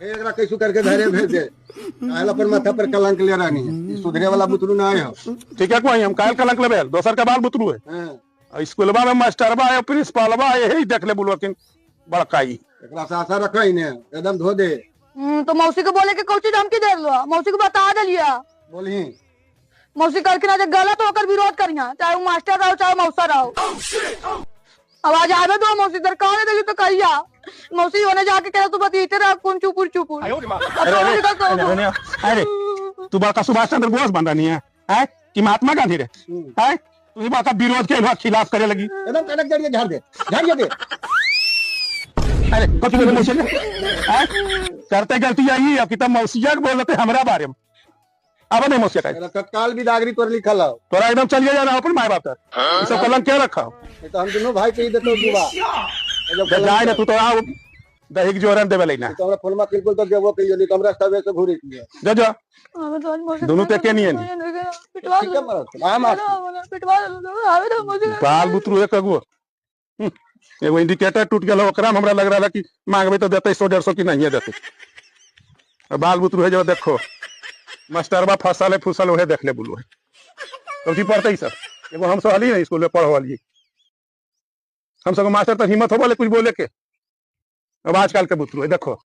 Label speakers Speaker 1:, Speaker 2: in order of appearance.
Speaker 1: एकरा कैसू करके घरे भेज दे, काहे अपन माथा पर कलंक ले रहनी है। ई सुधरे वाला बुतरू ना है।
Speaker 2: ठीक है, कोई हम काहे कलंक लेबे, दोसर के बाल बुतरू है।
Speaker 1: हां।
Speaker 2: स्कूलबा में मास्टरबा है, प्रिंसिपलबा है, यही देख ले बुलवकिन बड़काई।
Speaker 1: एकरा से आशा रखै ने, एकदम धो दे।
Speaker 3: तो मौसी के बोले के कौची धमकी दे लो, मौसी के बता देलिया।
Speaker 1: बोलही
Speaker 3: मौसी करके ना जे गलत होकर विरोध करिया, चाहे वो मास्टर रहो चाहे मौसा रहो। आवाज आवे दो मौसी, दरकार है तो कहिया मौसी होने जाके कह तू बतीते रह कौन चुपुर चुपुर।
Speaker 2: अरे अरे अरे तू बड़का सुभाष चंद्र बोस बन रही है, हैं कि महात्मा गांधी रे, हैं तू ही बड़का विरोध के खिलाफ करे लगी।
Speaker 1: एकदम कनक जड़िए झाड़ दे, झाड़िए दे।
Speaker 2: अरे कथी बोले मौसी हैं, करते गलती आई अब कितना मौसिया के बोलते हमरा बारे में। अब नहीं मौसिया का
Speaker 1: तत्काल विदागरी तोर लिखल हो,
Speaker 2: तोरा एकदम चलिए जाना अपन माय बाप का सब कलंक क्या रखा।
Speaker 1: तो हम दोनों भाई के देतो दुआ
Speaker 2: जाए ना तू तो आओ दही के जोरन देवे लेना।
Speaker 1: तो हमरा फोनमा बिल्कुल तो देबो कहियो नहीं तो हमरा सबे से घूरी किए।
Speaker 2: जा जा दोनों ते के नहीं है
Speaker 3: पिटवा
Speaker 2: बाल बुतरू एक अगुआ एगो इंडिकेटर टूट गेल ओकरा में हमरा लग रहा कि मांगबे तो देते 100-150 की नहीं देते। बाल बुतरू है जो देखो मास्टरबा फसल है फुसल वह देख ले बुलू है तो पढ़ते ही सब। एगो हम सब हली ना स्कूल में पढ़ हम सब मास्टर तो हिम्मत हो बोले कुछ बोले के। अब आजकल के बुतरू है देखो।